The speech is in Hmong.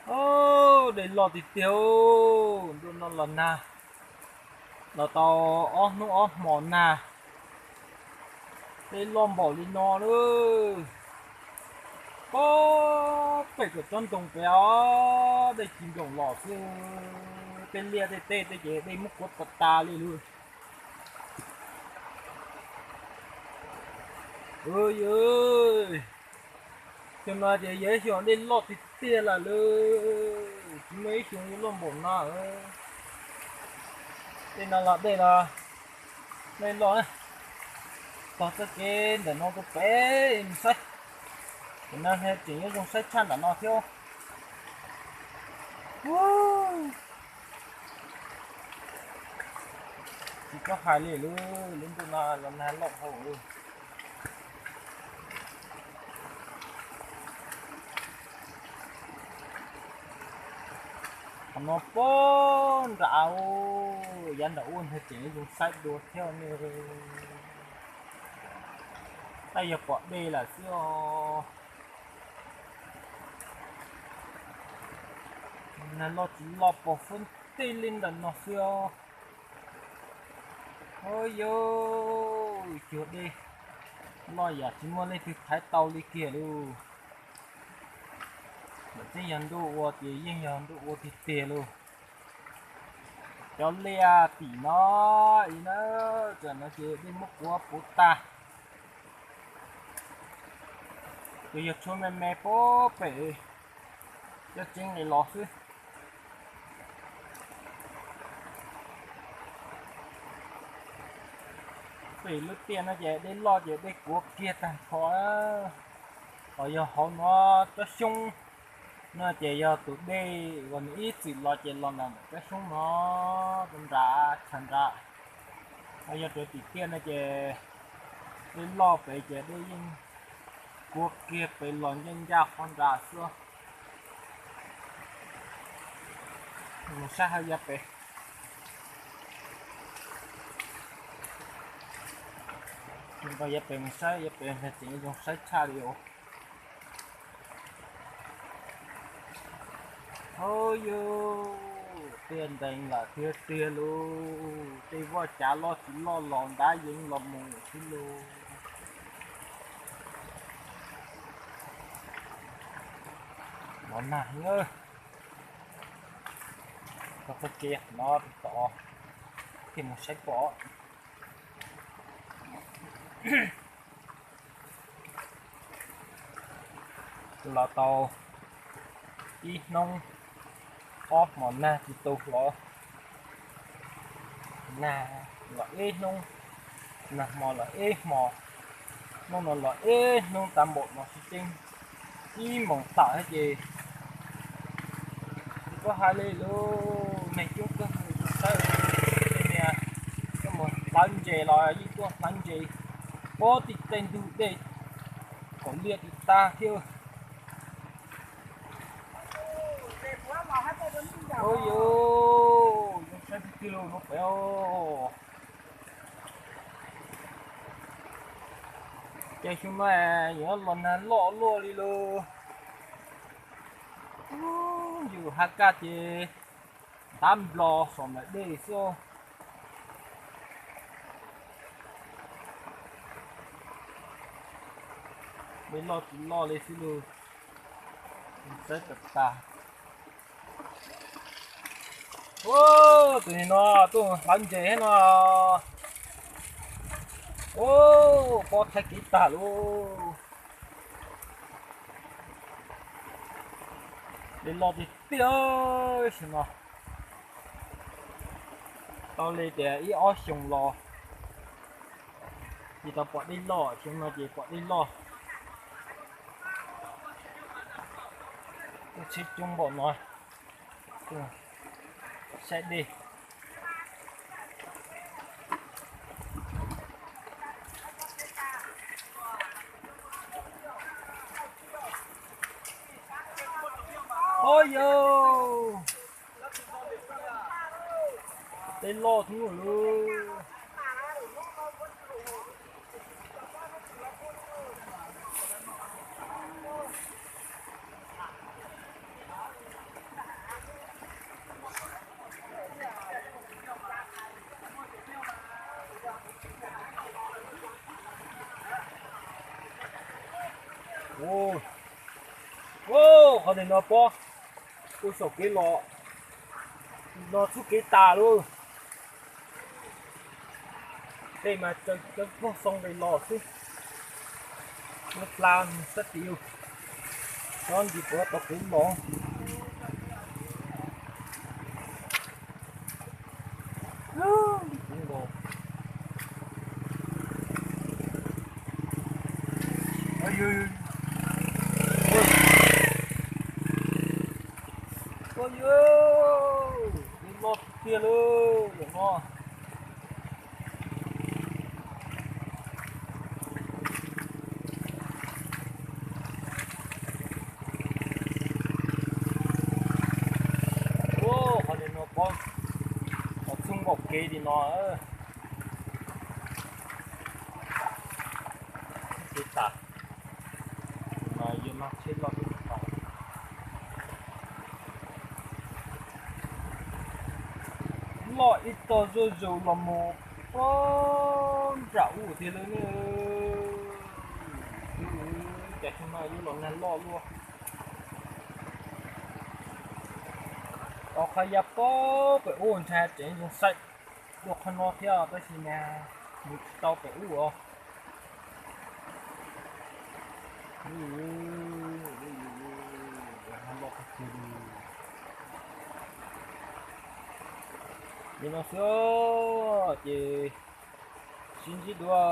Au, dej loj tiag tiag, ntuj no los nag, los tau ob hnub ob hmo nag, dej loj npaum li no lawm. Pob pem kom tsob ntoo pem os, dej tsis nploom los xwb, tej liaj tej teb tej ces dej muab kuav puas tas li lawm. Yog no ces yog ib xyoos dej loj tiag tiag lawm lawm, tsis muaj ib xyoos yuav loj npaum no. Dej no los dej los, dej loj, tog txoj kev ntawm no rau pem mus saib, tam no tseem yuav zoo saib tshaj ntawm no thiab. Tsis txhob hais li lub, lub ntuj no los nag loj hauv. Qhov no pob nram, yav nram ub ntag tseem zoo saib dua thiab ne. Tab yog pom dej lawm xwb os. Nag loj tsis loj pom fwb tej li ntawm no xwb os. Au yau, cuag dej loj yam tsis muaj leej twg thaiv tau li kiag lauj. Lam teb yog ntuj ua ces yeej yog ntuj ua tiag tiag lauj. Cov liaj tim no, i na, tam no ces dej muab kuav puv tag. Ces yog tshuav me me pob pem cov tsev nqis los xwb. Pem lub tiaj no ces dej loj ces dej kuav kiag tag nrho. Ho yog hauv no tsob xyoob no ces yog tus dej uas nws ib txwm los ces los ntawm tsob xyoob no, rau nram chaw nram. Ho yog rau tim tiaj no ces dej loj pem ces dej yeej kuav kiag pem los ncaj ncaj qhov nram xwb. Mus saib hauv yav pem, yav pem mus saib, yav pem tseem zoo saib tshaj li os. Au yau, tiaj ntees lawm tiag tiag lauj, tej vaj cav loj tsis loj los ntab yeev los mus xwb lauj. Los nag heev. Txoj kev no tom, tig mus saib pom. Los tau ib hnub ob hmos nag tsis tu hlo. Nag los ib hnub, nag hmo los ib hmos, hnub no los ib hnub, tag npaum no xwb ceeb ib moos tawm thiab ces tsis paub hais li lub neeg coob kawg mus saib niag, coj mus hlawv ntses los yeej tuaj hlawv ntses, pob tim tej ntug dej kom liaj tsis tag thiab. Ua yus, zoo saib tiag tiag lauj no pem os. Ces xyoo no yuav los nag loj luaj li lauj. Yus haj kaj ces ntab nplos saum ntawm dej xwb. Dej loj tsis loj li xwb lauj. Saib tas tas. Tus no tuaj hlawv ntses thiab no. Ua, pob thaij kev tag lauj. Dej loj tiag tiag xyoo no. Tau li tias ib ob xyoos los tsis tau pom dej loj, xyoo no ces pom dej loj. Tuaj tsheb coob npaum no, saib dej. Ua yus, dej loj thoob lauj. Ua, qhov ntawm no pob, ua saum kev los, no txhub kev tas lauj. Tej mas cov pog xoo nqes los xwb. Lub plab sab tim, no nti puav tau kev los. Ua, yus los tiag lauj no. Ua, qhov ntawm no pob, qhov txhub nkaum kev li no. Kev tas, no yuav mag tsheb loj tau. Loj ib tog zuj zus los mus puag nram ub tiag lawm ne. Cas xyoo no yuav los nag loj luaj. Tau qhov ya pob pem ub ntshai tseem zoo saib dua qhov no thiab tab sis mas mus tsis tau pem ub os. Li no xwb ces sib ntsib dua.